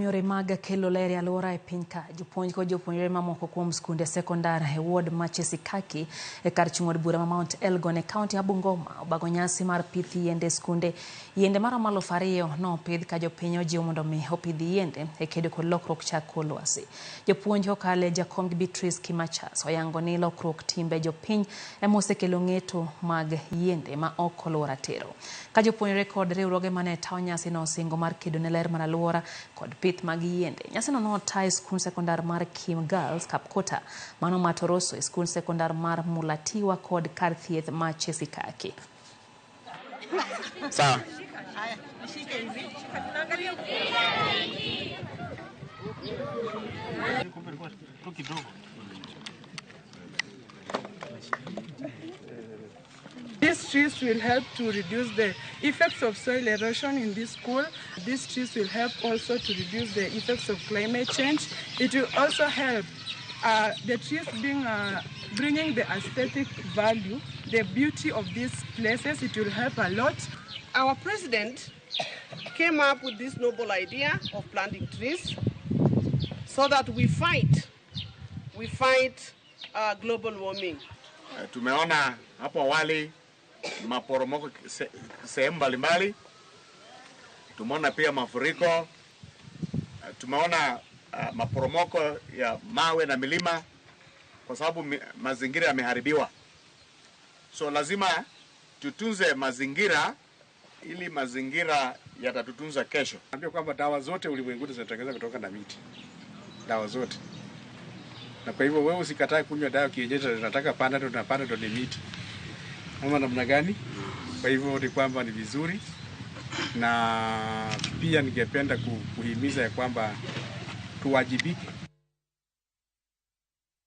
Kuom yore mag kelo ler e alwora e piny ka, jopuonj kod jopuonjre mamoko kuom skunde sekondar e ward ma Chesikaki e kar chung' od bura ma Mount Elgon e kaunti ma Bungoma obago nyasi mar pith yiende e skunde. Yiende maromo 2,000 nopidh ka jopiny ojiw mondo mi opidh yiende e kedo kod lokruok chak kor lwasi. Jopuonj kokalo e jakomgi Beatrice Kimachas oyango ni lokruok timbe jopiny ema osekelo ng'eto mag yiende ma ok oluwo ratiro. Ka jopuonjre kod riwruoge mane tayo nyasino osingo mar kedo ne ler mar alwora kod pith mag yiende. Nyasino nota e skund sekondar mar Kim Girls Kapkota, mano ma Toroso e skund sekondar mar Mulatiwa kod kar thieth ma Chesikaki. Sawa. These trees will help to reduce the effects of soil erosion in this school. These trees will help also to reduce the effects of climate change. It will also help the trees being, bringing the aesthetic value, the beauty of these places. It will help a lot. Our president came up with this noble idea of planting trees so that we fight global warming. Tumeona hapo awali maporomoko sehemu mbalimbali, tumeona pia mafuriko, tumeona maporomoko ya mawe na milima kwa sababu mazingira yameharibiwa. So lazima tutunze mazingira ili mazingira yatatutunza kesho. Naambia kwamba dawa zote ulimwenguni zinatengenezwa kutoka na miti. Dawa zote. Na kwa hivyo wewe usikatae kunywa dawa kienyeji, tunataka Panadol na Panadol ni miti. Ama namna gani? Kwa hivyo ni kwamba ni vizuri, na pia ningependa kuhimiza ya kwamba tuwajibike.